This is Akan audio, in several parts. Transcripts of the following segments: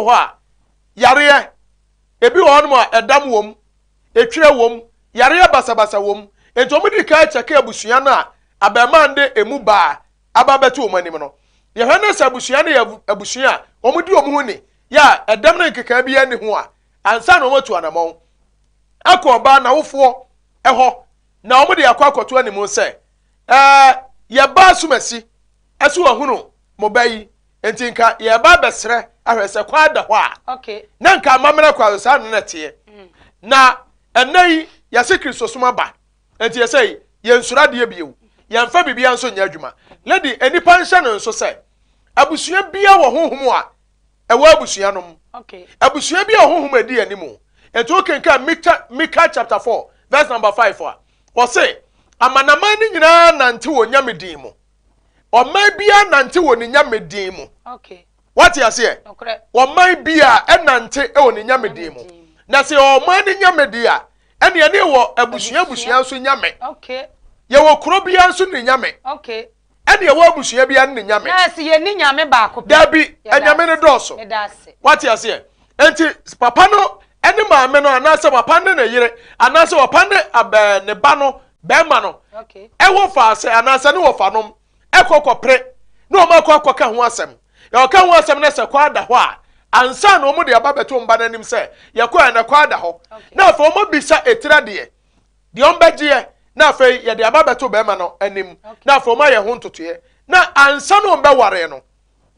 wɔ hɔ a, yareɛ, ebi wɔ hɔnom a ɛdam wɔ mu, etwerɛ wɔ mu, yareɛ basabasa wɔ mu. Enti wɔn di kan kyɛke abusua no a abarimaa no de emu baa aba abɛto wɔn anim no. Yɛhwɛ no sɛ abusua no yɛ abusua a wɔn di wɔn ho ni, yɛ a ɛdɛm ne nkekaa biara nni ho a, ansa na wɔatu anamɔn akɔ ɔbaa n'awofoɔ hɔ na wɔde akɔ akɔto anim sɛ, Ɛɛ, yɛba asomasi ɛso wahunu mo ba yi, nti nka yɛba abɛsrɛ ahwɛ sɛ kwan da hɔ a. Na nka amammerɛ kwan so saa na na ɛteɛ. Na ɛnnɛ yi, yɛse Kristosom aba, nti yɛsɛ yi, yɛnsuro adeɛ bio, yɛmfa biribiara nso nyɛ adwuma. Lady, nnipa nhyɛ no nso sɛ, abusua biara wɔ honhom a ɛwɔ abusua no mu. Abusua bi a honhom adi anim. Nti wokenkan Mika, Mika chapter 4 verse number 5 a, ɔse, amanaman no nyinaa nante wɔ nyame din mu. Ɔman biara nante wɔ ne nyame din mu. Wate aseɛ? Ɔman biara ɛnante wɔ ne nyame din mu. Na sɛ ɔman no nyame deɛ a, ɛne ɛne wɔ abusua abusua nso nyame. Yɛwɔ kuro biara nso ne nyame. Ɛne ɛwɔ abusua biara ne ne nyame. Na ɛsɛ yɛnni nyame baako pɛ. Dabi, anyame no dɔɔso. Wate aseɛ? Enti papa no ne maame no anaasɛ papa ne ne yere anaasɛ papa ne abɛɛ ne ba no bɛrima no ɛwɔ faase anaasɛ ne wɔfa nom ɛkɔ kɔpere na wɔn akɔ akɔka ho asɛm. Yɛkɔka ho asɛm na sɛ kɔ ada hɔ a ansa na wɔn de aba bɛto mba no anim sɛ yɛkɔ yɛn na kɔ ada hɔ. Na afei wɔn abisa etira deɛ. Deɛ ɔmbɛgyeɛ na afei yɛde aba bɛto bɛrima no anim na afei ɔma yɛ ho ntotoeɛ na ansa na ɔmbɛwareɛ no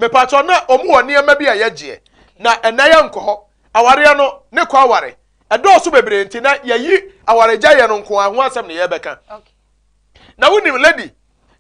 mepakyɛw na ɔmu wɔ nneɛma bi a yɛgyeɛ na ɛnɛ yɛnkɔ hɔ awareɛ no ne kɔ aware ɛdɔɔso bebree nti na yɛyi awaregyaeɛ no nko ara ho asɛm na yɛbɛka na wonim lady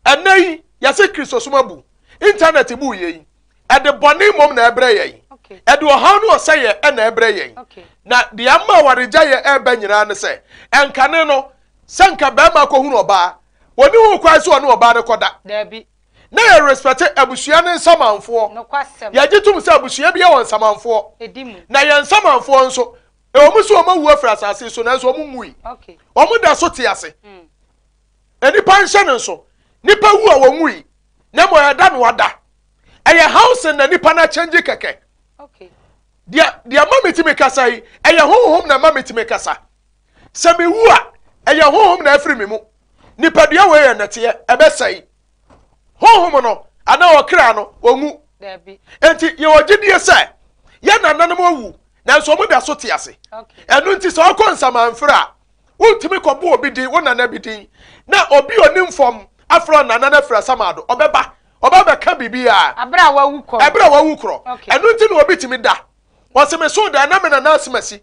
ɛnɛ yi yɛse Kristosom abu internet bu yɛ yi Ɛde bɔne mmom na ɛbrɛ yɛn. Ɛde ɔhaw ne ɔsɛeɛ na ɛbrɛ yɛn. Na deɛ ama awaregyaeɛ reba nyinaa ne sɛ, ɛnkane no, sɛ nka barima kɔhunu ɔbaa, ɔnni ho kwan sɛ ɔne ɔbaa no kɔda. Daabi. Na yɛ respɛte abusua ne nsamanfoɔ. Nokwasɛm. Yɛgye tom sɛ abusua biara wɔ nsamanfoɔ. Ɛdi mu. Na yɛn nsamanfoɔ nso, ɛwɔ mu sɛ wɔawu afiri asase so, nanso wɔn nwui. Wɔn da so te ase. Nnipa nhyɛ no nso, nnipa wu a wɔnwui, na mmom ɛda na wɔada. Ɛyɛ housing na nipa no akyɛngye kɛkɛ. Deɛ deɛ ma metumi kasa yi, ɛyɛ honhom na ma metumi kasa. Sɛ mewu a, ɛyɛ honhom na afiri me mu. Nipadua wei yɛ nɛteɛ, ɛbɛsɛe. Honhom no anaa ɔkra no, ɔnwu. Enti yɛwɔ gyidie sɛ yɛn nananom awu, nanso wɔn da so te ase. Ɛno nti sɛ ɔkɔ nsamanfrɛ a, Wontumi kɔbɔ obi din, wo nana bi din, na obi a onim fam afrɛ nana no afiri asamado, ɔbɛba, ɔba bɛka biribiara. Abere a wawu korɔ. Ɛberɛ a wawu korɔ. Ɛno nti na obi tumi da. Ɔse me so da na me nana asemasi.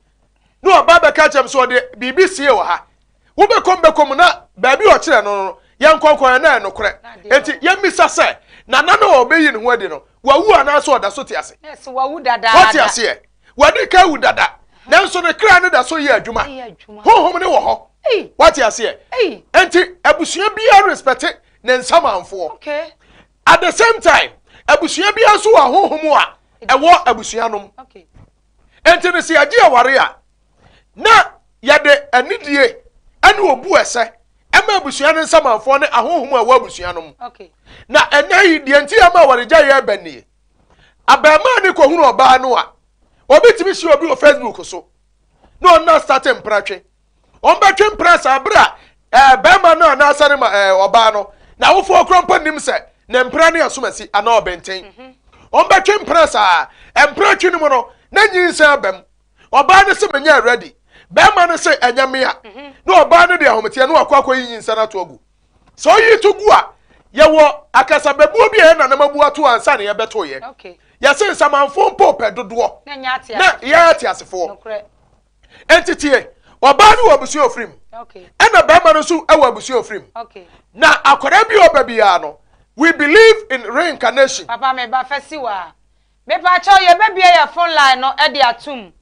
Na ɔba bɛka kyerɛ me sɛ ɔde biribi sie wɔ ha. Wobɛkɔm bɛkɔm na baabi a ɔkyerɛ no no, yɛnkɔ nkɔyɛ na ɛyɛ nokorɛ. Enti yɛmmisa sɛ, nana no a ɔbɛyi ne ho adi no, wawu anaasɛ ɔda so te ase? Nɛɛse wawu dadaada. Wate aseɛ? Wadi kan awu dada, nanso ne kra no da so yɛ adwuma. Honhom no wɔ hɔ. Wate aseɛ? Enti abusua biara respɛte ne nsamanfoɔ. At the same time, abusua biara nso wɔ ahonhom a ɛwɔ abusua no mu. Enti no sɛ yɛgye aware a, na yɛde anidie ne obu ɛsɛ ɛma abusua no nsamanfoɔ ne ahonhom a ɛwɔ abusua no mu. Na ɛnɛ yi deɛ nti ama awaregyaeɛ ɛbɛ nie. Abarimaa no kɔhunu ɔbaa no a, obi tumi hyia obi wɔ Facebook so na ɔno asate mpratwe. Wɔbɛtwe mpra saa bere a ɛɛ bɛrima no anaasɛ ne ma ɛɛ ɔbaa no n'awofoɔ koraa mpo nim sɛ ne mpra ne asomasi anaa ɔbɛnten. Mhm. Wɔbɛtwe mpra saa mpratwe no mu no na nyinsɛn aba mu. Ɔbaa no se menyɛ ready. Bɛrima no se ɛnyɛ mea. Mhm. Na ɔbaa no de ahometeɛ na wakɔ akɔyi nyinsɛn ato agu. Sɛ ɔyi to gu a, yɛwɔ akasabebuo bi a yɛn nananom abu ato ansa na yɛbɛtoeɛ. Yɛse nsamanfoɔ mpo pɛ dodoɔ na yɛn ateasefoɔ. Enti tie, ɔbaa no wɔ abusua ofiri mu, ɛna bɛrima no nso wɔ abusua ofiri mu. Na akwadaa bi a ɔba biara no, we believe in reincarnation. Papa me ba fa si hɔ a. Mepakyɛw yɛbɛbue yɛ phone line no de atom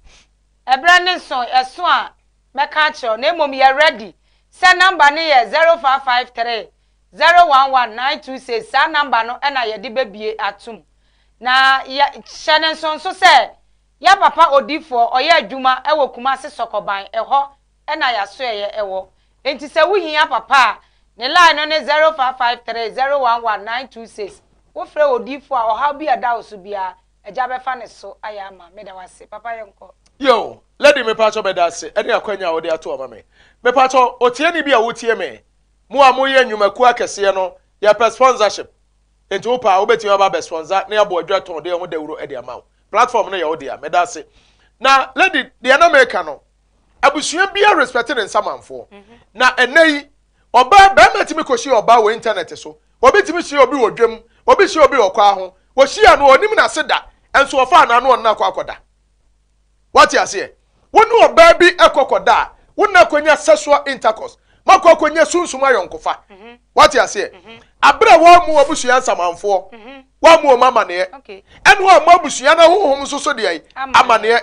ɛberɛ ne nso ɛso a mɛka akyerɛ wo na mmom yɛ ready sɛ number no yɛ 0553 011 926 saa number no na yɛde bɛbue atom na yɛ hyɛ no nso nso sɛ yɛ papa odifoɔ ɔyɛ adwuma wɔ Kumasi Sɔkɔban ɛhɔ na yasoɛeɛ wɔ enti sɛ wo hia papa a ne line no ne 0553 011 926 wo frɛ odifoɔ a ɔhaw bi a ɛda wo so biara. Agya bɛfa ne so ayɛ ama. Meda wo ase. Papa yɛnkɔ. Yo, lady mepakyɛw meda ase ɛne akwanya a wode ato ama me. Mepakyɛw otieni bi a wotie me, mo a moyɛ nnwumakuo akɛseɛ no yɛpɛ sponsorship. Enti wopɛ a wobɛtumi aba abɛ sponsor na yɛabɔ adwa tɔn deɛ ho dawuro de ama wo. Platform no yɛ wo dea. Meda ase. Na lady deɛ na meka no, abusua biara respect ne nsamanfoɔ. Na ɛnɛ yi Ɔbaa, barima tumi kɔhyia ɔbaa wɔ intanɛte so, obi tumi hyia obi wɔ dwam, obi hyia obi wɔ kwaa ho, wɔhyia no ɔnnim n'ase da, nso ɔfaa no ano ɔne no akɔ akɔda. Wate aseɛ? Wo ne ɔbaa bi kɔ kɔda a, wo ne no akɔnya sexual intercourse, moakɔ akɔnya sunsum ayɔnkofa. Wate aseɛ? Aberɛ a woammu w'abusua nsamanfoɔ, woammu wɔn amaneɛ, ɛne woammu abusua no ahonhom nso so deɛ amaneɛ.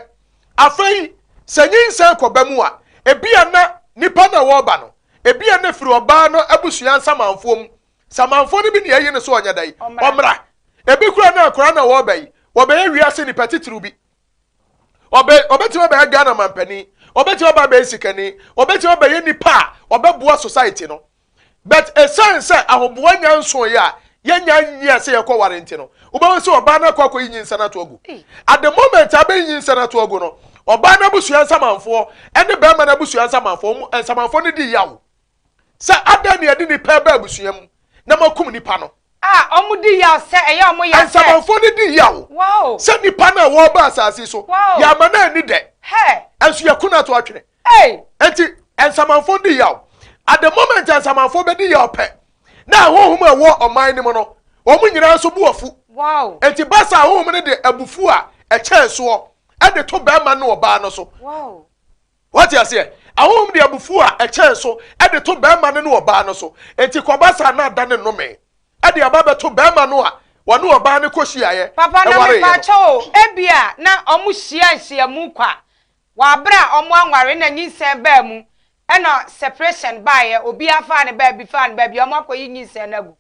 Afei, sɛ nyinsɛn kɔba mu a, ebia na nipa no a wɔreba no, ebia na efiri ɔbaa no abusua nsamanfoɔ mu. Samanfoɔ no bi na yɛayi no so ɔnyɛ dɛn? Ɔmmra. Ebi koraa na akwadaa no a wɔreba yi, wɔbɛyɛ wiase nipa titiriw bi. Ɔbɛ, ɔbɛtumi abɛyɛ Ghana mampanin, ɔbɛtumi aba abɛyɛ sikani, ɔbɛtumi abɛyɛ nipa a ɔbɛboa society no. But ɛsiane sɛ ahoboa nya nsoeɛ a yɛnya nyiaa sɛ yɛkɔware nti no, wobɛhu sɛ ɔbaa no akɔ akɔyi nyinsɛn ato agu. At the moment a abɛyi nyinsɛn ato agu no, ɔbaa no abusua nsamanfoɔ ne barima no abusua nsamanfoɔ, wɔn nsamanfoɔ no di yaw sɛ adɛn na yɛde nipa reba abusua mu na moakum nipa no. A wɔn di yaw sɛ ɛyɛ wɔn ya sɛ. Nsamanfoɔ no di yaw Wow. sɛ nipa no a wɔreba asase so, Wow. yɛama no anni dɛ, Hɛ. nso yɛko no ato atwene. Ei! Enti nsamanfoɔ di yaw. At the moment a nsamanfoɔ bɛdi yaw pɛ, na ahonhom a ɛwɔ ɔman no mu no, wɔn nyinaa nso bo afu. Wow. Enti ba saa ahonhom no de abufuo a ɛkyɛn soɔ de to barima ne ɔbaa no so. Wow. Wate aseɛ? Ahonhom de abufuo a ɛkyɛn so de to barima no ne ɔbaa no so. Enti kɔba saa na ada ne nnome de aba bɛto barima no a wɔne ɔbaa no kɔhyiaeɛ Papa na wareeɛ no. mepaakyɛw o, ebia na wɔn hyia nhyiamu kwa Wɔ aber a ɔmo annware na nyinsɛn baa mu na separation baeɛ, obiara faa ne baabi faa ne baabi a ɔmo akɔyi nyinsɛn no agu.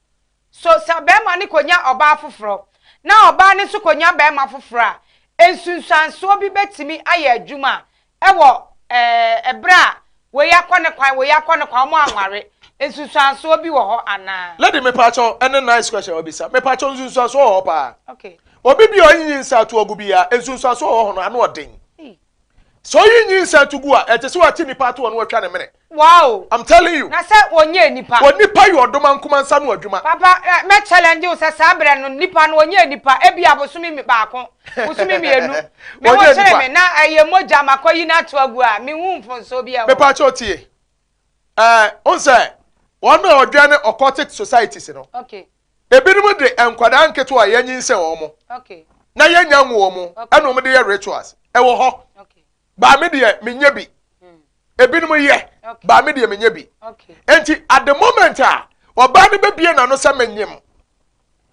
So sɛ barima no kɔnya ɔbaa foforɔ na ɔbaa no nso kɔnya barima foforɔ a, nsunsuansoɔ bi bɛtumi ayɛ adwuma wɔ ɛberɛ a wei akɔ ne kwan, wei akɔ ne kwan, ɔmo annware, nsunsuansoɔ bi wɔ hɔ anaa? Lady mepaakyɛw ɛne nice question a wabisa. Mepaakyɛw nsunsuansoɔ wɔ hɔ paa. Okay. Obi bi a ɔyi nyinsɛn ato agu biara, nsunsuanso a ɔwɔ ho no, ano ɔden. Sɛ ɔyi nyinsɛn to gu a, ɛte sɛ wate nipa ato hɔ na watwa ne mene. Wow! I'm telling you. Na sɛ ɔnyɛ nipa. Onipa yɛ ɔdoma nkoma nsa no adwuma. Papa, eh, mɛ challenge wo sɛ saa berɛ no nipa no ɔnyɛ nipa, ebi abosome baako, bosome mmienu. Me ho kyere me na ɛyɛ mogya makɔ yi no ato agu a, menhu mfonsoɔ bi a ɛwɔ. Mepa kyɛw tie. Eh, wo sɛ wɔn a ɔdwɛn ne occultic societies no. Okay. Ebinom de nkwadaa nketewa a yɛanyinsɛn wɔn na yɛnnya nwo wɔn ɛna wɔn de yɛ rituals. Ɛwɔ hɔ. Baa me deɛ menyɛ bi. Hmm. Ebinom yɛ. Baa me deɛ menyɛ bi. Enti at the moment a ɔbaa no bɛbie n'ano sɛ menyem.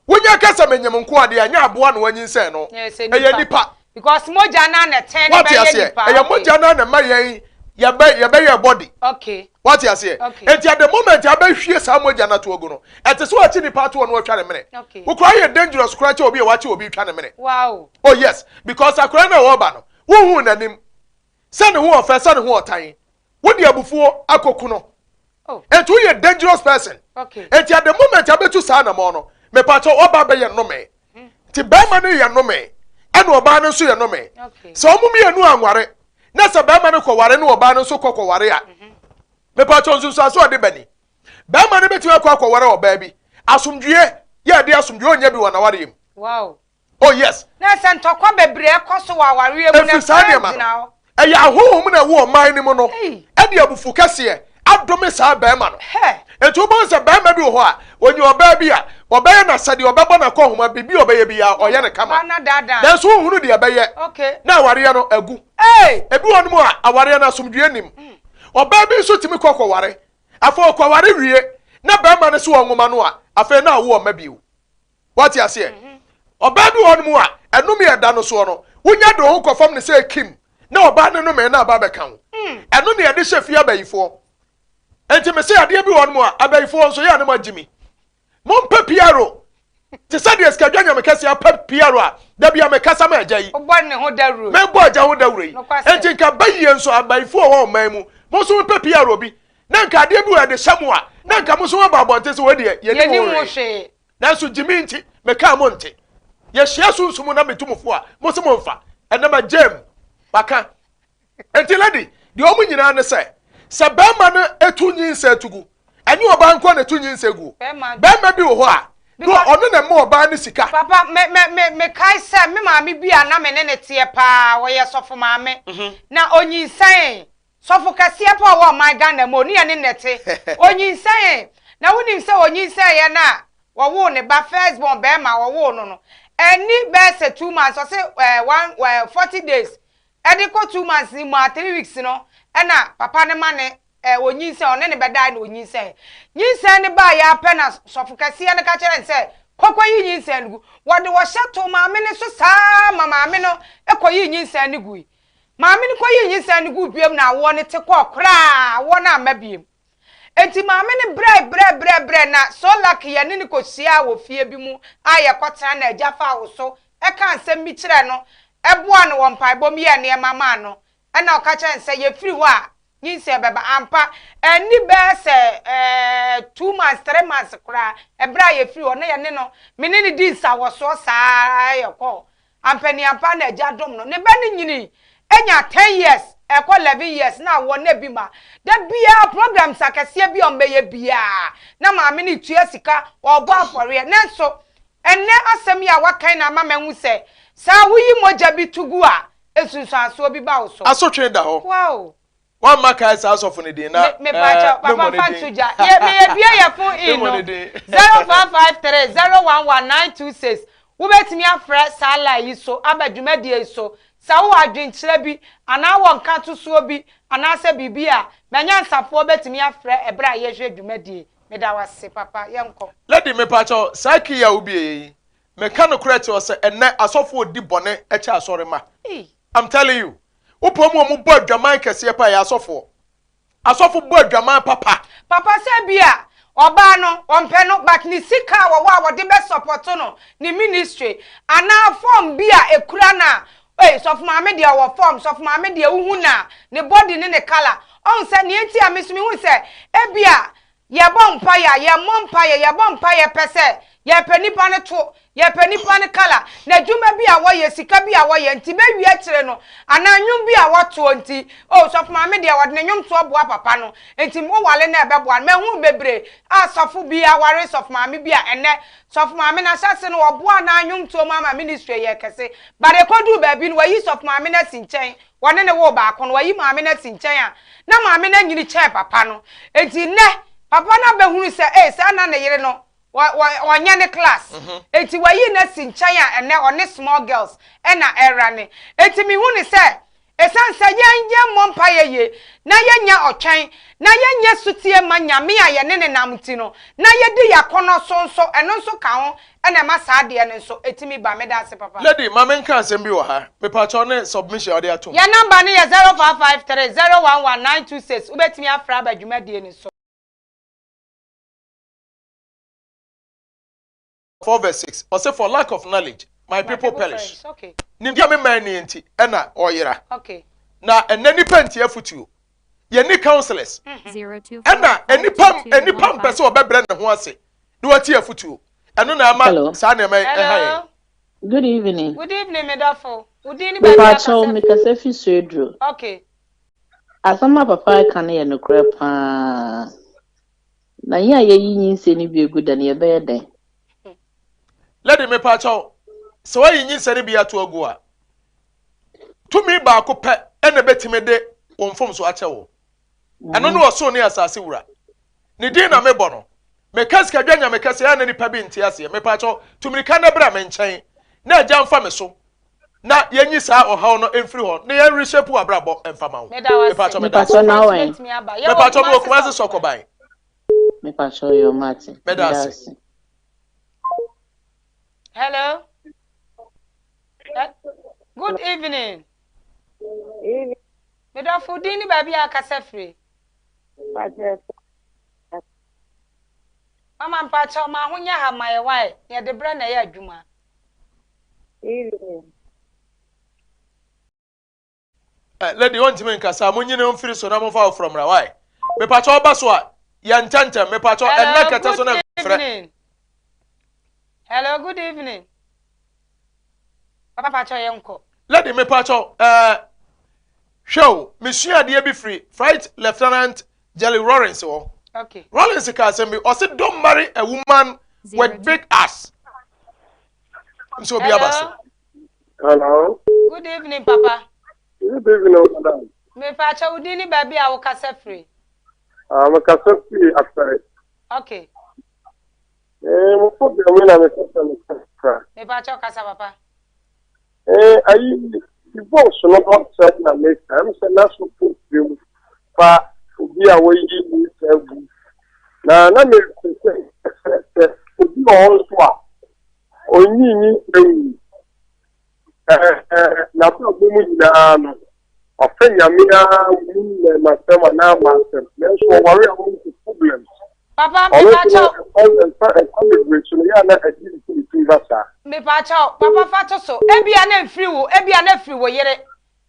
Wonya ka sɛ menyem nko adeɛ a nyɛ aboa na wanyinsɛn no. Ɛyɛ nipa. Because mogya no na ɛtɛn no bɛyɛ nipa. Ɛyɛ mogya no na ɛma yɛn yɛbɛ yɛbɛyɛ body. Okay. Wate aseɛ? Okay. Enti at the moment abɛhwie saa mogya no ato agu no, ɛte sɛ wakye nipa ato hɔ na watwa ne mene. Okay. Wo koraa yɛ dangerous koraa kyɛ obi a wakye obi twa ne mene. Wow. Oh yes, because akwaraa no a ɔreba no, wonhuu n'anim. Sɛ ne ho ɔfɛ, sɛ ne ho ɔtan. Wode abufuo akɔku no. Oh. Enti woyɛ dangerous person. Okay. Enti at the moment abɛtu saa anamɔn no, mepakyɛ waba abɛyɛ nnome. Nti bɛrima no yɛ nnome, ɛna ɔbaa no nso yɛ nnome. Okay. Sɛ wɔn mmienu anware, na sɛ bɛrima no kɔware ne ɔbaa no nso kɔ kɔware a, mhm. mepakyɛ nsunsuanso a ɔde ba ni. Bɛrima no bɛtumi akɔ akɔware ɔbaa bi. Asomdwie yɛ ɛde asomdwie ɔnyɛ bi wɔ n'awareɛ mu. Wow. Oh yes. Na sɛ ntɔkwa bebree ɛkɔ so wɔ awareɛ mu na ɛfiri saa nneɛma no. Ɛyɛ ahonhom na ɛwɔ ɔman no mu no ɛde abufu kɛseɛ adome saa bɛrima no. Enti wobɛhu sɛ bɛrima bi wɔ hɔ a, ɔnya ɔbaa bi a, ɔbɛyɛ no asɛdeɛ, ɔbɛbɔ no akɔnhoma, biribi a ɔbɛyɛ biara, ɔyɛ no kama. Nanso wonhunu deɛ ɛbɛyɛ na awareɛ no agu. Ebi wɔ nom a, awareɛ no asomdwoeɛ nnim. Ɔbaa bi nso tumi kɔ kɔware. Afei ɔkɔware wie na bɛrima no se ɔnwoma no a, afei na awo ɔmma bio. Wate aseɛ? Ɔbaa bi wɔ hɔ nom a, ɛnome a ɛda no soɔ no, wonya de wo ho kɔfam no sɛ kim na ɔbaa no nome no aba abɛka wo. Ɛno na yɛde hyɛ fie abayifoɔ. Enti mese adeɛ bi wɔ hɔ nom a, abayifoɔ nso yɛ a na moagye mi. Mompɛ PRO. Te sɛ deɛ Sikadwa Nyame Kɛseɛ apɛ PRO a, da bi a mekasa ma agya yi. Wobɔ ne ho dawuro. Mebɔ agya ho dawuro yi. Nokwasɛm. Enti nka bayie nso, abayifoɔ a wɔwɔ ɔman mu, mo nso mopɛ PRO bi. Na nka adeɛ bi wɔ yɛde hyɛ mo a, na nka mo nso moaba abɔnten sɛ wei deɛ, yɛnni Yɛnni ho ho hwee. hwee. Nanso gyimi nti, mekaa mo nte. Yɛhyia sunsum na metu mo fo a, mo se momfa. Ɛnnɛ magyaa mu. Maka. Enti lady, deɛ wɔn nyinaa ne sɛ, sɛ bɛrima no tu nyinsɛn to gu, ɛnyɛ ɔbaa nko na ɛtu nyinsɛn gu. Bɛrima bi wɔ hɔ a, na ɔno na ɛma ɔbaa no sika. Papa, me, me, me, mekae sɛ me maame bi a na me ne no teɛ paa, ɔyɛ sɔfo maame, na ɔnyinsɛnee. Sɔfo kɛseɛ paa ɔwɔ ɔman Ghana mu, ɔne yɛne nnɛ te. Ɔnyinsɛnee. Na wonim sɛ ɔnyinsɛneeɛ no a wɔwoo ne ba first born barima a wɔwoo no no, ɛnni bɛyɛ sɛ 2 months, ɔse ɛɛ one ɛɛ 40 days ɛde kɔ 2 months no mu a, 3 weeks no, ɛna papa no ma ne ɛɛ ɔnyinsɛn, ɔne ne bɛdae na ɔnyinsɛn. Nyinsɛn no baeɛ ara pɛ na sɔfo kɛseɛ no ka kyerɛ no sɛ kɔkɔyi nyinsɛn no gu. Wɔde ɔhyɛ too maame no so saa ma maame no kɔyii nyinsɛn no gui. Maame no kɔyii nyinsɛn no guu biom na awoɔ no te kɔɔ koraa, awoɔ no amma biom. Enti maame no brɛe brɛe brɛe brɛe na so lucky yɛne no kɔhyiaa wɔ fie bi mu a yɛkɔtena na agya faa wo so kaa nsɛm bi kyerɛɛ no, boaa no wɔ mpaebɔ mu yɛɛ nneɛma maa no ɛna ɔka kyerɛɛ no sɛ yɛfiri hɔ a nyinsɛn bɛba. Ampa, anni bɛyɛ sɛ ɛɛ 2 months, 3 months koraa, ɛberɛ a yɛfiri hɔ na yɛne no, me ne no dii nsawɔsoɔ saa ara yɛkɔɔ Ampaniampa na agya dom no. Ne ba no nyinii, anya 10 years ɛkɔ 11 years na awoɔ na bi ma. Da biara programs akɛseɛ bi a wɔbɛyɛ biara na maame no retua sika, ɔrebɔ afɔreɛ. Nanso ɛnnɛ asɛm yi a woaka yi na ama mahu sɛ saa woyi mogya bi to gu a, nsunsuansoɔ bi ba wo so. Asotwe da hɔ. Wow. Wamma kae saa asɔfo no din na Me pakyɛ memmɔ papa ne fa din. nto gya. Yɛ me yɛbie yɛ phone in Memmɔ no ne din. 0553011926. Wobɛtumi afrɛ saa line yi so aba dwumadie yi so. Sɛ wowɔ adwenkyerɛ bi anaa wɔ nkatosoɔ bi anaasɛ biribi a, manyansafoɔ bɛtumi afrɛ ɛberɛ a yɛhwɛ dwumadie. Meda wo ase papa. Yɛnkɔ. Lady, mepakyɛw, saa key a wobie yi, meka nokorɛ kyerɛ wo sɛ ɛnnɛ asɔfoɔ di bɔne kyɛ asɔre mma. Ei. I'm telling you. Wopɛ mu a wɔbɔ adwaman kɛseɛ paa ɛyɛ asɔfoɔ. Asɔfo bɔ adwaman papa. Papa sɛ bi a ɔbaa no ɔmpɛ no but ne sika a wɔwɔ a wɔde bɛ support no ne ministry anaa form bi a ekura no a, ei, sɔfo maame deɛ ɔwɔ form, sɔfo maame deɛ wohu no a ne body ne ne colour, ɔhu sɛ nea nti a me nso mehu sɛ ebi a yɛbɔ mpaeɛ a yɛmmɔ mpaeɛ, yɛbɔ mpaeɛ pɛ sɛ yɛpɛ nipa no to, yɛpɛ nipa no colour, n'adwuma bi a wɔyɛ, sika bi a wɔyɛ nti bɛwie akyire no anaa nnwom bi a wɔtoɔ nti, oh, sɔfo maame deɛ wɔde ne nnwomtoɔ boa papa no nti wowale no a ɛbɛboa no. Mahu bebree a sɔfo bi aware sɔfo maame bi a ɛnnɛ sɔfo maame no ahyɛse no wɔboa no nnwomtoɔ mu ama ministry yɛ kɛse, but ɛkɔduu baabi no wayi sɔfo maame no asi nkyɛn, wɔne ne woo baako no, wayi maame no asi nkyɛn a na maame no anyini kyɛn papa no. Nti nnɛ papa no abɛhunu sɛ ee saa na ne yere no ɔnyɛ ne class, nti wayi no asi nkyɛn a ɛnɛ ɔne small girls ɛna ɛra ne. Nti mehu ne sɛ ɛsiane sɛ yɛn yɛmmɔ mpaeɛ yie na yɛnya ɔtwɛn na yɛnyɛ sutie ma Nyame a yɛne ne nam nti no na yɛdi yɛakɔnɔ so nso, ɛno nso ka ho ɛna ɛma saa adeɛ no nso ɛtumi ba. Meda ase, papa. Lady, ma menka asɛm bi wɔ ha. Mepakyɛw ne submission a wode atom. Yɛn number no yɛ 0553011926. Wobɛtumi afrɛ aba dwumadie no so. 4 verse 6, ɔsɛ, "For lack of knowledge my people perish." Nimdeɛ a mema ni nti ɛna ɔyera. Na ɛnɛ nipa nti afutuo, yɛni counselors, ɛna nipa mpɛ sɛ ɔbɛbrɛ ne ho ase na wati afutuo. Ɛno na ama saa nneɛma yi ɛha yɛn. Good evening. Good evening, medɔfo. Wo din ne baabi akasa? Mekasa fi Sueduro. Asɛm a papa ka no yɛ nokorɛ paa. Na yɛn a yɛyi nyinsɛn no bi egu da no, yɛbɛyɛ dɛn? Lady, mepakyɛw, sɛ woayi nyinsɛn no bi ato agu a, tumi baako pɛ ɛna ebetumi de wɔn mfomso akyɛ wo. Ɛno ne ɔsoro ne asase wura. Ne din na mebɔ no. Meka sikadwa nyame kɛse a na nipa bi nte aseɛ. Mepakyɛw, tumirika na bra me nkyɛn na agya mfa me so na yɛnyi saa ɔhaw no mfiri hɔ na yɛn reshape w'abrabɔ mfa ma wo. Mepakyɛw, meda ase. Mepakyɛw, mewɔ Kumasi Sɔkɔban. Mepakyɛw yɛ ɔmate. Meda ase. Hello. Good evening. Evening. Medɔfo, din ne baabi a akasa firi? Mama, mpakyɛw, ma ho nyɛ ha ma yɛ wae na yɛde berɛ na ɛyɛ adwuma. Evening. Lady, ɔntumi nkasa, mo nyini mfiri so na momfa foforɔ mmra wae. Mepakyɛw, ɔba so a yɛ ntɛntɛm, mepakyɛw, ɛnnɛ kɛtɛ so na mfrɛ. Hello, good evening. Papa pakyɛw yɛnkɔ. Lady mepakyɛw ɛɛ hwɛ o mesua adeɛ bi firi Flight Lieutenant Jelly Rawlings hɔ. Okay. Rawlings ka asɛm bi ɔse don't marry a woman with big ass. Nso obi aba so. Hello. Good evening papa. Good evening madam. Mepakyɛw wo din ne baabi a wokasa firi. Ah, mekasa firi Afɛre. Okay. Eh, mo problem yi na mepɛ sɛ meka kakra. Mepakyɛw kasa papa. Eh, ayi, divorce no ho asɛm na meka. Ɛm sɛ n'asofo tirim fa obi a wayi ne nsa agu. Na na mepɛ sɛ sɛ sɛ obi wɔ hɔ nso a ɔnyi ne nsa ngu. Ɛɛ, n'abrabɔ mu nyinaa no, Ɔfɛ Nyame ara ɔnim mmɛɛmasɛm anaa mmaasɛm nanso ɔware a ɔnhu problems. Papa Ɔno nso mepakyɛw. no ɛmfa ɛkwan bebree so no yɛ a na ɛde ne ti ne tiri ba saa. Mepakyɛw papa fa to so ebia na ɛmfiri wo ebia na ɛfiri wo yere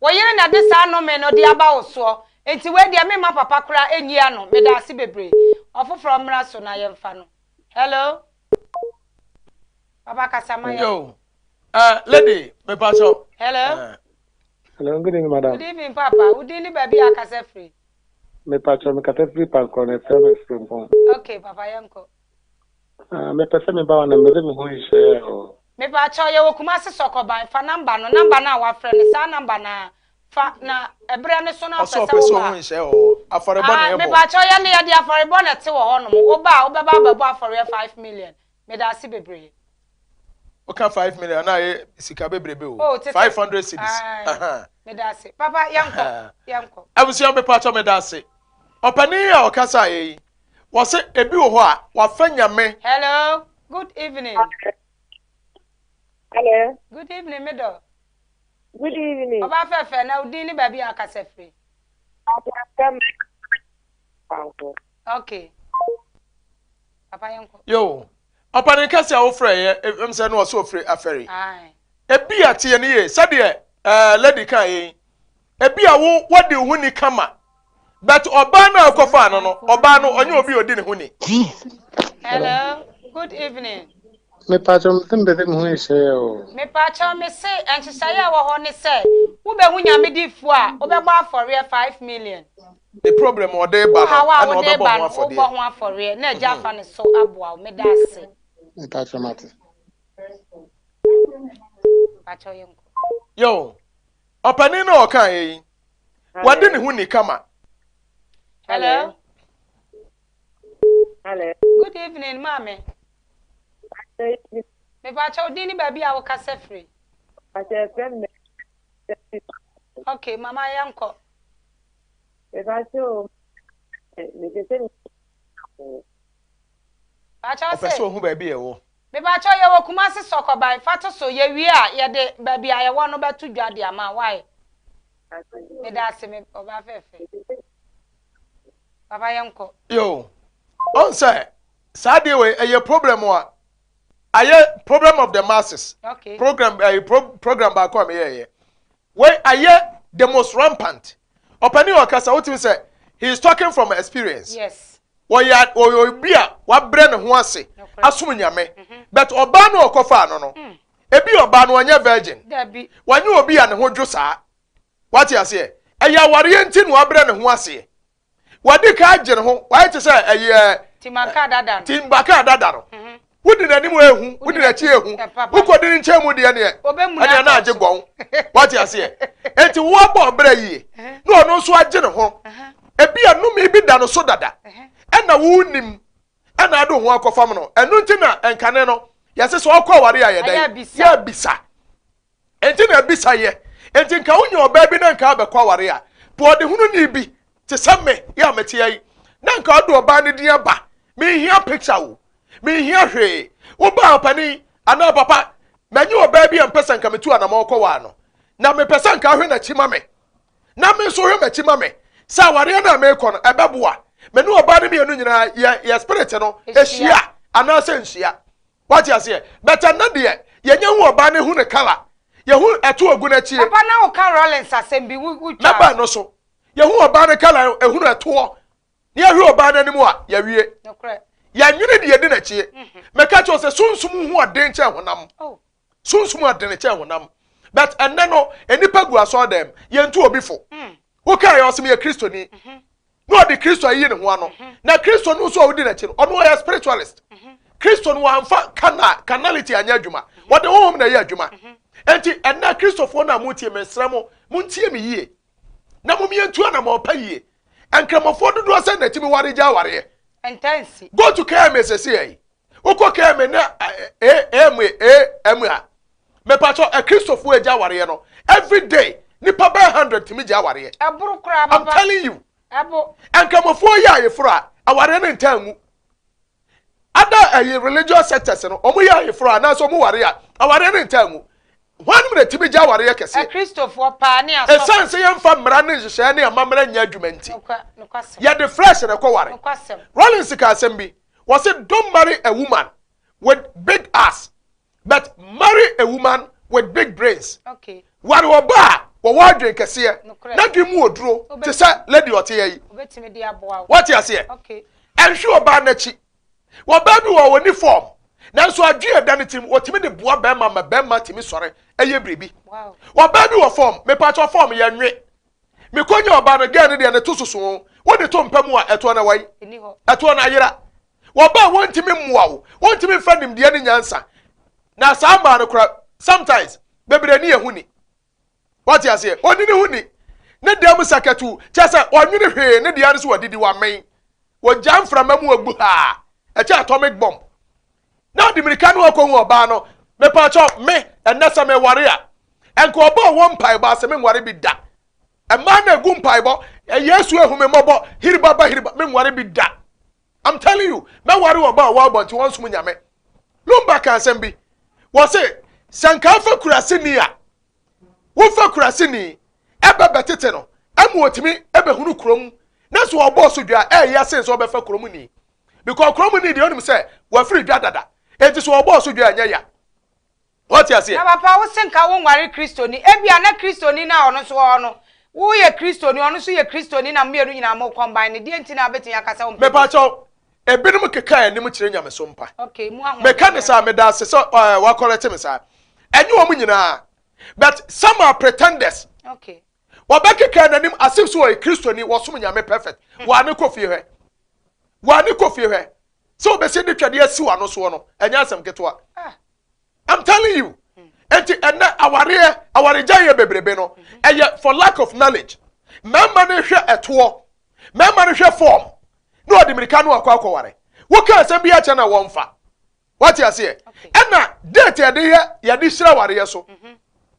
wo yere na ɛde saa nnome no de aba wo soɔ nti wei deɛ memma papa koraa ɛnyi ano medaase bebree ɔfoforɔ mmra so na yɛmfa no hello papa kasa ma yɛn. Yo, uh, lady, mepakyɛw. Hello. Hello, good evening, madam. Good evening, Papa. Wo din ne baabi a akasa firi? Mepakyɛ mekasa firi Pankɔ na ɛfrɛ me Frimpong. Okay, Papa, yɛnkɔ. Ah, mepɛ sɛ meba hɔ na mede me ho nhyehyɛeɛ o. Mepakyɛ yɛwɔ Kumasi Sɔkɔban. Fa namba no, namba no a wafrɛ no, saa namba no ara. Fa na ɛberɛ no so na Ɔsɛ wopɛ ɔpɛ sɛ sɛ woba ɔho nhyɛ hɔ. Afɔrebɔ na Ah, ɛbɔ. mepakyɛ yɛn de yɛde afɔrebɔ na ɛte wɔ hɔnom. Woba a, wobɛba abɛbɔ afɔreɛ 5 million. Meda ase bebree. Woka 5 million na ayɛ sika bebrebe o. Oh, tete. 500 cedis. Aye. Aha. Meda ase. Papa, yɛnkɔ. Yɛnkɔ. Abusua, mepakyɛ meda ase. Ɔpanin a ɔkasa yɛ yi, wɔse ebi wɔ hɔ a wafa Nyame. Hello. Good evening. Hello. Good evening, me dɔ. Good evening. Ɔbaa fɛfɛ na wo din ne baabi a akasa firi. Okay. Papa yɛnkɔ. Yo, ɔpanin kɛse a wofrɛ yɛ ɛm sɛ no ɔsɛ ofiri Afɛre. Aye. Ebi a teɛ ne yie sɛdeɛ lady kan yɛ yi, ebi a wo wɔde wo ho ni kama, but ɔbaa no a ɔkɔfaa no, ɔbaa no ɔnyɛ obi a odi ne ho ni. Hello. Good evening. Mepakyɛ mese mepɛ sɛ me ho nhyehyɛeɛ o. Mepakyɛw me se nhyehyɛeɛ a ɛwɔ hɔ ne sɛ wobɛhu Nyame difoɔ a wobɛbɔ afɔreɛ 5 million. The problem ɔde ba no Wohaw a ɛna wode ɔbɛbɔ ba ho no afɔdeɛ. Wobɔ ho afɔreɛ na agya afa ne so aboa wo. Meda ase. Mepakyɛ mate. Mepakyɛw yɛnkɔ. Yo, ɔpanin no a ɔka yɛ yi, wɔde ne ho ni kama. Hello. Hello. Good evening, maame. Mepakyɛw din ne baabi a wokasa firi. Akyɛ me. Okay, mama yɛnkɔ. Mepakyɛ o. Mepɛ sɛ Pakyɛw Ɔpɛ sɛ se ɔhu baabi a ɛwɔ. Mepakyɛw yɛwɔ Kumasi Sɔkɔban fa to so yɛwie a yɛde baabi a yɛwɔ no bɛto dwa de ama wae. Meda ase me ɔbaa fɛfɛ. Papa yɛnkɔ. Yo, ɔn sɛ saa deɛ wei ɛyɛ problem a ayɛ problem of the masses. Program ɛyɛ program baako a meyɛɛyɛ wei ayɛ the most rampant. Ɔpanin a ɔkasa wotumi sɛ he is talking from experience. Wɔyɛ obi a wabrɛ ne ho ase asom Nyame, but ɔbaa no a ɔkɔfaa no, ebi ɔbaa no ɔnyɛ virgin. Dabi. Wanyɛ obi a ne ho dwo saa. Wate aseɛ? Ɛyɛ awareɛ nti na wabrɛ ne ho aseɛ. Wadi ka agye ne ho wayɛ te sɛ ɛyɛ Timanka dada no. Timbaka dada no. Wodi n'anim ehu, wodi n'akyi ehu, wokɔdi ne nkyɛn mu deɛ neɛ Obɛmuna ɛneɛ na akɔ agye so. gɔn. Wate aseɛ? Enti woabɔ ɔbrɛ yie na ɔno nso agye ne ho. Ebi a nnome bi da no so dada ɛna wonim ɛna ade ho akɔfam no. Ɛno nti na nkane no yɛsɛ sɛ ɔkɔ aware a yɛdɛn Ɛyɛ abisa. Yɛabisa. Enti na abisa yɛ. Enti nka wonya ɔbaa bi na nka abɛkɔ aware a po ɔdehunu ni bi te sɛ me yɛ a mete yi na nka ɔde ɔbaa no din aba. Menhia picture o, menhia hwee. Wobaa ɔpanin anaa papa, manye ɔbaa bi a mpɛ sɛ nka metu anamɔ kɔ waa no, na mepɛ sɛ nka ahwɛ n'akyi ma me na me nso hwɛ m'akyi ma me sɛ awareɛ no a merekɔ no ɛbɛboa me ne ɔbaa no mmienu nyinaa yɛ spirit no ahyia anaasɛ nhyia. Wate aseɛ? But ɛnɛ deɛ yɛnyɛ hu ɔbaa no hu ne colour, yɛhu ɛto ogu n'akyie. Papa na woka Rollins asɛm bi wo wotwa. Mɛba no so. Yɛhu ɔbaa no colour, ehunu ɛtoɔ ne yɛhwɛ ɔbaa no anim a yɛwie. Nokorɛ. Yɛnwene deɛ yɛdi n'akyie. Mɛka kyerɛ wo sɛ sunsum ho ɔden kyɛn honam. Oh. Sunsum ɔden kyɛn honam. But ɛnnɛ no, nnipa gu asɔɔdɛm, yɛntu obi fo. Wokaa yɛ ɔse meyɛ Kristoni. Na ɔde Kristo ayiyi ne ho ano. Na Kristo no nso a wodi n'akyi no, ɔno ɔyɛ spiritualist. Kristo no wamfa kana, carnality anyɛ adwuma. Wɔde honhom na ɛyɛ adwuma. Enti ɛnnɛ Kristofoɔ no a motie, mesrɛ mo, montie me yie. Na mom yɛntu anamɔn pa yie. Nkramofoɔ dodoɔ sɛn na ɛtumi ware gya awareɛ? Ntansi. Go to KMA sɛsi yi. Wokɔ KMA ne AMA AM a, mepatɔ Akristofoɔ agya awareɛ no, every day nipa bɛyɛ 100 tumi gya awareɛ. Ɛboro koraa papa. I'm telling you. Ɛbo. Nkramofoɔ yɛ ayeforo a, awareɛ no ntaa ngu. Ada ɛyi religious sectors no, wɔn yɛ ayeforo anaasɛ wɔn ware a, awareɛ no ntaa ngu. Hwannom na ɛtumi gya awareɛ kɛseɛ? Akristofoɔ paa ne asɔfo. Ɛsiane sɛ yɛmfa mmara ne nhyehyɛeɛ ne amammerɛ nyɛ adwuma nti, yɛde flesh na ɛkɔware. Rollins ka asɛm bi, wɔse don't marry a woman with big ass, but marry a woman with big brains. Ware ɔbaa a wɔwɔ adwene kɛseɛ, n'adwene mu oduro te sɛ lady ɔteɛ yi. Wate aseɛ? Ɛnhwe ɔbaa n'akyi. Ɔbaa bi wɔ hɔ ɔnni fɔɔm, nanso adwene a ɛda ne tirim, ɔtumi de boa bɛrima ma bɛrima tumi sɔre yɛ biribi. Ɔbaa bi wɔ fɔɔm, mepakyɛ fɔɔm yɛ nwe. Mekɔnya ɔbaa no, gɛɛ no deɛ ne to soso o, wode to mpa mu a ɛtoɔ na wai, ɛtoɔ na ayera. Ɔbaa a wɔntumi mmoa wo, wɔntumi mfa nimdeɛ ne nyansa. Na saa mmaa no kora, sometimes, bebree ne yɛn ho ni. Wate aseɛ? Ɔnni ne ho ni. Ne dan mu sakatu, kyerɛ sɛ ɔnwene hwee, ne deɛ ara ne sɛ wadidi, wamen. Wɔgyaa mframa mu agu haa, ɛkyɛ atomic bomb. Na ɔde mirika no akɔhu ɔbaa no. Mepaakyɛw, me, ɛnnɛ sɛ meware a, ɛnka ɔbaa ɔwɔ mpaebɔ ase, menware bi da. Mmaa na egu mpaebɔ, Yesu ehu me mmɔbɔ, hiriba ba hiriba, menware bi da. I'm telling you, mɛware ɔbaa ɔwɔ abɔnten wɔnsom nyame. Lumba ka asɛm bi, wɔse, sɛ nka afa kuraseni a, wofa kuraseni ɛbɛ bɛtete no ɛma otumi ɛbɛhunu kurom na sɛ ɔbɔɔ so dwa ɛyɛ asen sɛ ɔbɛfa kurom ni because kurom ni deɛ onim sɛ wafiri dwa dada enti sɛ ɔbɔɔ so dwa ɛnyɛ ya wɔte aseɛ. Na papa wo se nka wo nware kristoni ebia na kristoni no a ɔno nso wɔ hɔ no wo yɛ kristoni ɔno nso yɛ kristoni na mo mmienu nyinaa mo combine no deɛ nti na wobɛtumi aka sɛ wo mpɛ Mepakyɛw ebinom keka anim kyerɛ nyamesom pa. Meka ne saa, meda ase sɛ eh, wakɔrɛte me saa. Ɛnyɛ wɔn nyinaa, but some are pretenders. Wɔbɛkeka n'anim as if so ɔyɛ Kristoni, wɔsom nyame perfect. Wɔane kɔ fie hwɛ. Wɔane kɔ fie hwɛ. Sɛ wɔbɛsi de twɛdeɛ asi w'ano soɔ no, ɛnyɛ asɛm ketewa. Ah. I'm telling you. Enti ɛnɛ awareɛ awaregyaeɛ bebrebe no ɛyɛ for lack of knowledge. Mmarima no hwɛ ɛtoɔ, mmarima no hwɛ form na ɔde mirika no akɔ akɔware. Woka asɛm bi akyɛ na wɔmfa. Wate aseɛ? Ɛna date yɛde yɛ yɛde hyira awareɛ so.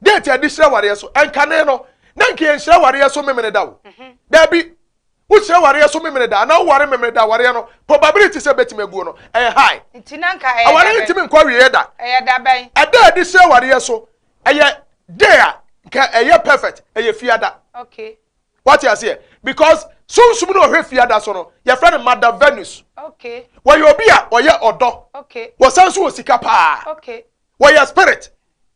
Date yɛde hyira awareɛ so. Ɛnkane no na nka yɛnhyira awareɛ so memene da o. Daabi. Wohyira awareɛ so memene da anaa woware memene da awareɛ no probability sɛ ɛbɛtumi aguo no ɛyɛ high. Nti na nka ɛyɛ Awareɛ no ntumi nkɔ awieɛ da. Ɛyɛ da bɛn? Ɛda a yɛde hyira awareɛ so ɛyɛ day a nka ɛyɛ perfect ɛyɛ fiada. Okay. Wate aseɛ? Because sunsum no ɔhwɛ fiada so no yɛfrɛ no Mother Venus. Okay. Wɔyɛ obi a ɔyɛ ɔdɔ. Okay. Wɔsan nso wɔ sika paa. Okay. Wɔyɛ spirit.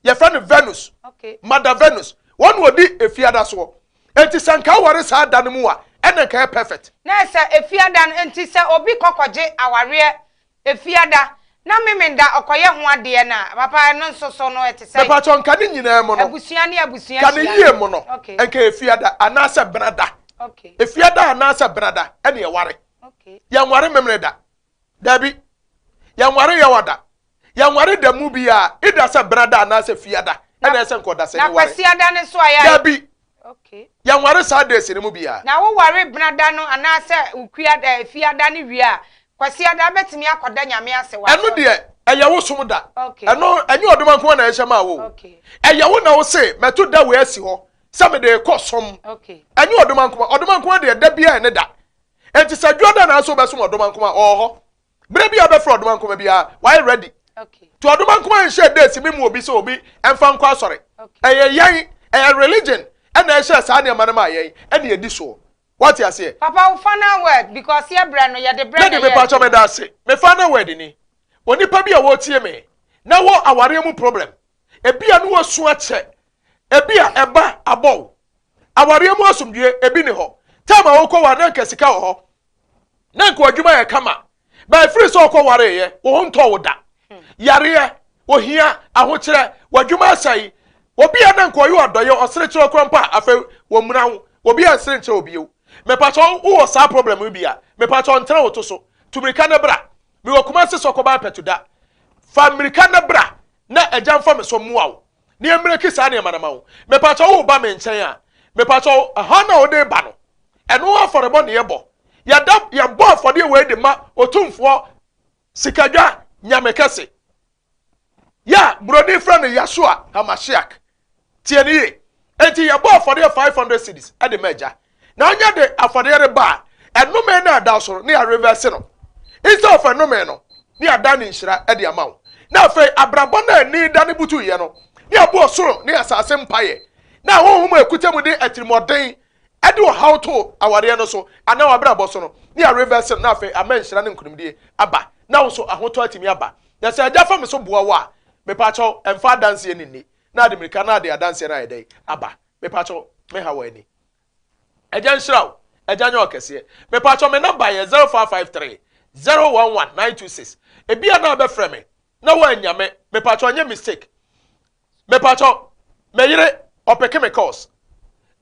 Yɛfrɛ no Venus. Okay. Mother Venus. Wɔn na ɔdi efiada soɔ. Enti sɛ nka aware saa da no mu a, ɛna nka ɛyɛ perfect. Na sɛ efiada no, enti sɛ obi kɔ kɔgye awareɛ efiada, na Memenda ɔkɔyɛ ho adeɛ no a, papa ɛno nso so no ɛte sɛn? Mepakyɛw, nka ne nyinaa mu no, Abusua ne abusua nka ne hyia yie no. mu no, Okay. nka efiada anaasɛ benada. Okay. Efiada anaasɛ benada ɛna yɛware. Okay. Yɛnware Memeneda. Dabi. Yɛnware Yawada. Yɛnware da mu biara, either sɛ benada anaasɛ fiada ɛna ɛsɛ nka ɔdasani Na ware. Kwasiada no nso a yɛ. Dabi. Okay. Yɛnware saa days no mu biara. Na woware benada no anaasɛ Ukua eh, fiada no wie a, Kwasiada bɛtumi akɔda Nyame ase wɔ Ɛno asɔre. deɛ, ɛyɛ wo som da. Okay. Ɛno, ɛnyɛ ɔdoma nko ara na ɛhyɛ maa wo o. Okay. Ɛyɛ wo na wo se, mɛto da wei asi hɔ sɛ mede rekɔ som. Okay. Ɛnyɛ ɔdoma nko ara. Ɔdoma nko ara deɛ, da biara ɛne da. Enti sɛ dwoada na asɛ wobɛsom ɔdoma nko ara, ɔwɔ hɔ. Berɛ bi a wobɛfrɛ ɔdoma nkoma biara, wayɛ ready. Nti ɔdoma nkoma nhyɛ days bi mu obi sɛ obi mfa nkɔ asɔre. Ɛyɛ yɛn, ɛyɛ religion ɛna ɛhyɛ saa nneɛma no maa yɛn ɛna yɛdi soɔ. Wate aseɛ? Papa wo final word because yɛ brɛ no yɛde brɛ na Lady ɛyɛ mepakyɛ adwuma. meda ase. Me final word ni, onipa bi a wɔretie me na wɔ awareɛ mu problem, ebia ne wasu akyɛ, ebia ɛba abɔ wo, awareɛ mu asomdwie ebi ni hɔ, time a wokɔ ware na nka sika wɔ hɔ, na nka w'adwuma yɛ kama ba ɛfiri sɛ ɔkɔ wareeɛ wo ho ntɔ wo da yareɛ ohia ahokyerɛ w'adwuma asɛe. Obi a na nka ɔyɛ ɔdɔyɛ ɔsere kyerɛ koraa mpo a afei wɔmmuna wo. Obi a nsere nkyerɛ wo bio. Mepakyɛ wo wɔ saa problem yi bi a, mepakyɛ ntena wo to so. Tu mirika na bra. Mewɔ Kumasi Sɔkɔban Pɛtuda. Fa mirika na bra na agya mfa me so mmoa wo. Na yɛmmireki saa nneɛma no ma wo. Mepakyɛ wo ba me nkyɛn a, mepakyɛ ɛhɔ na wode ba no. Ɛno afɔrebɔ na yɛbɔ. Yɛda yɛbɔ afɔdeɛ wei de ma Otumfoɔ Sikadwa Nyame kɛse. Yɛ a buroni frɛ no Yahshua HaMashiach. Tie no yie. Enti yɛbɔ afɔdeɛ 500 cedis de ma agya. Na ɔnyɛ de afɔdeɛ reba a, ɛnome no a ɛda so no, ne yɛarevɛse no. Instead of ɛnome no, ne yɛadan ne nhyira de ama wo. Na afei abrabɔ no a ani da ne butuiɛ no, ne yɛabɔ ɔsoro ne asase mpaeɛ. Na honhom a ɛkuta mu de atirimuɔden de ɔhaw to awareɛ no so anaa w'abrabɔ so no, ne yɛarevɛse no na afei ama nhyira ne nkonimdie aba. Na wo nso ahotɔ atumi aba. Na sɛ agya fa me so boa wo a, mepaakyɛw, ɛmfa adanseɛ no nni. Na ade mirika na ade adanseɛ no ayɛ dɛn aba. Mepaakyɛw, me ha wɔ ani. Agya nhyira wo. Agya nyɛ ɔkɛseɛ. Mepaakyɛw, me namba yɛ 0553 011 926. Ebia na abɛfrɛ me na woannya me. Mepaakyɛw, ɛnyɛ mistake. Mepakyɛw, me yere ɔpeke me calls.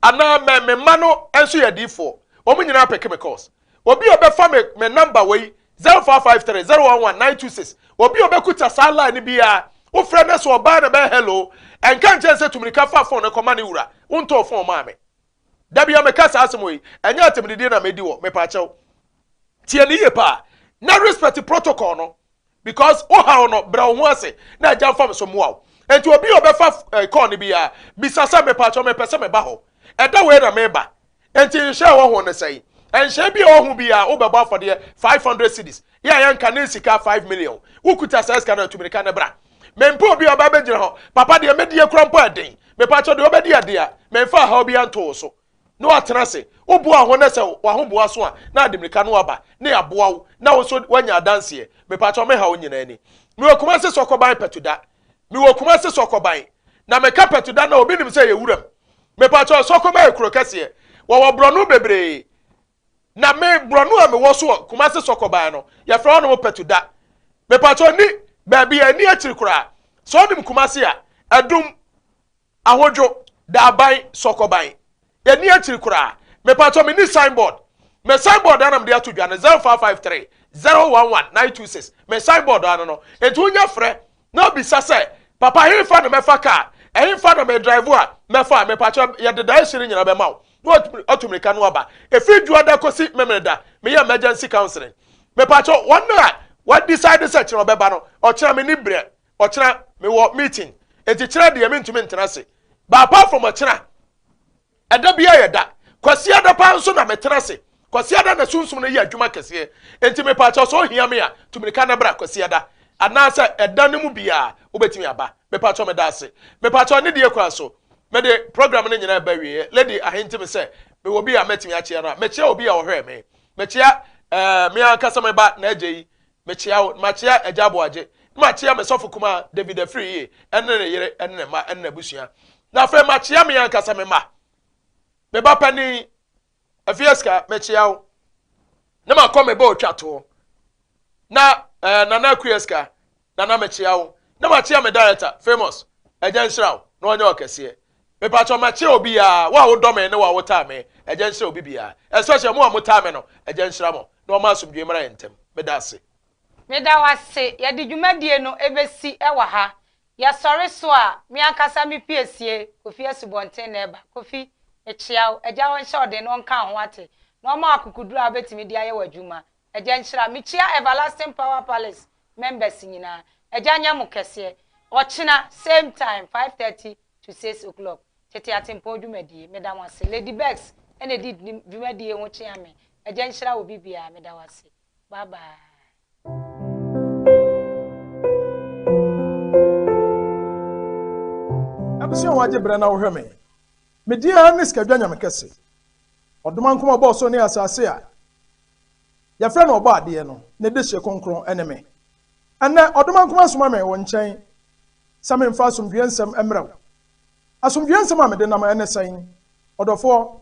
Anaa me me mma no nso yɛ adiifoɔ. Wɔn nyinaa peke me calls. Obi a ɔbɛfa me me number wei 0553 011 926. Obi a ɔbɛkuta saa line no biara, wofrɛ no sɛ ɔbaa na bɛyɛ hello. Ɛnka nkyɛn sɛ tumirika fa phone no kɔma ne wura. Wontɔɔ phone maa me. Da bia meka saa asɛm wei, ɛnyɛ atɛmdidie na medi wɔ, mepakyɛw. Tie ne yie paa. Na respect protocol no. Because wo haw no, brɛ wo ho ase na agya mfa me so mmoa wo. Enti obi a ɔbɛfa eh, call no biara, bisa sɛ mepaakyɛw mepɛ sɛ meba hɔ. Ɛda wei na meba. Enti nhyɛ a ɛwɔ ho ne sɛn? Nhyɛ bi a ɛwɔ ho biara, wobɛbɔ afɔdeɛ 500 cedis. Yɛ a yɛnka ne sika 5 million. Wokuta saa sika no a, tu mirika na bra. Mempɛ obi a ɔba bɛgyina hɔ, papa deɛ mɛdie kora mpo ɛden. Mepaakyɛw deɛ wobɛdi ɛde a, memfa ahaw biara nto wo so. na watena ase. Woboa ho na sɛ w'ahoboa so a, na ade mmirika no aba na yɛaboa wo na wo nso woanya adanseɛ. Mepakyɛw me haw nyinaa ni. Mewɔ Kumasi Sɔkɔban Pɛtuda. Mewɔ Kumasi Sɔkɔban. Na meka Pɛtuda na obi nim sɛ ɛyɛ wuram. Mepakyɛw Sɔkɔban yɛ kuro kɛseɛ. Wɔwɔ borɔno bebree. Na me borɔno a mewɔ so wɔ Kumasi Sɔkɔban no, yɛfrɛ hɔnom Pɛtuda. Mepakyɛw ni baabi a ɛni akyiri koraa. Sɛ wonim Kumasi a, Adum Ahodwo, Daaban, Sɔkɔban. Yɛnni akyiri koraa. Mepakyɛw menni sign board. Me sign board a na mede ato dwa no 0553 011 926. Me sign board ano no. Enti wonya frɛ na obisa sɛ, Papa hefa na mɛfa car? Ɛhefa na me drive a mɛfa a? Mepakyɛw yɛde direction no nyinaa bɛma wo. Na watu mmirika no aba. Ɛfiri Dwoada kɔsi Memeneda meyɛ emergency counseling. Mepakyɛw wɔn a wɔadecide sɛ kyena ɔbɛba no, ɔkyena menni berɛ. Ɔkyena mewɔ meeting enti kyena deɛ mentumi ntena ase. But apart from ɔkyena, ɛda biara yɛ da. Kwasiada paa nso na metena ase. Kwasiada na sunsum no yɛ adwuma kɛseɛ. Enti mepaakyɛw sɛ ohia me a, tu mirika na bra Kwasiada. Anaasɛ ɛda no mu biara wobɛtumi aba. Mepaakyɛw meda ase. Mepaakyɛw ne deɛ kwan so. Mede program no nyinaa ba awieɛ. Lady Ahentim sɛ mewɔ bi a mɛtumi akyea no a, mekyea obi a ɔhwɛɛ me. Mekyea eh, me ankasa me ba na agya yi. Mekyea wo, makyea Agya Aboagye, na makyea me sɔfo kumaa David Afriyie ne ne yere ne ne mma ne n'abusua. Na afei makyea me ankasa me mma. Me ba panin, Afieska, mekyea wo. Na makɔ me ba otwa toɔ. Na eh, Nana Akuaska, Nana mekyea wo. Na makyea me director, Famous, Agya nhyira wo na ɔnyɛ ɔkɛseɛ. Mepakyɛw makyea obiara, wo a wodɔ me ne wo a wotaa me, Agya nhyira obi biara. Especially mo a motaa me no, Agya nhyira mo na ɔma asomdwoe mmra yɛn ntam. Meda ase. Meda wo ase. Yɛde dwumadie no bɛsi wɔ ha. Yɛsɔre so a, me ankasa me piesie, Kofi Asubɔnten na ɛba. Kofi, mekyea wo. Agya ɔnhyɛ wo den na ɔnka wo ho ate, na ɔma wo akokoduru a wobɛtumi de ayɛ w'adwuma. Agya nhyira. Mekyia Everlasting Power Palace members nyinaa. Agya nyɛ mo kɛseɛ. Ɔkyena, same time, 5:30 to 6 o'clock, Tete Atempɔn dwumadie. Meda mo ase. Lady Becks na ɛdi dwumadie ho kyea me. Agya nhyira obi biara. Meda wo ase. Bye bye. Abusua a wɔagye berɛ na wohwɛ me. Me din ara ne Sikadwa Nyame Kɛse. Ɔdomankoma ɔbɔɔ soro ne asase a yɛfrɛ no Ɔbɔadeɛ no, ne dehye kronkron ne me. Ɛnnɛ, Ɔdomankoma soma me wo nkyɛn sɛ memfa asomdwoeɛ nsɛm mmrɛ wo. Asomdwoeɛ nsɛm a mede nam ne sɛn? Ɔdɔfoɔ?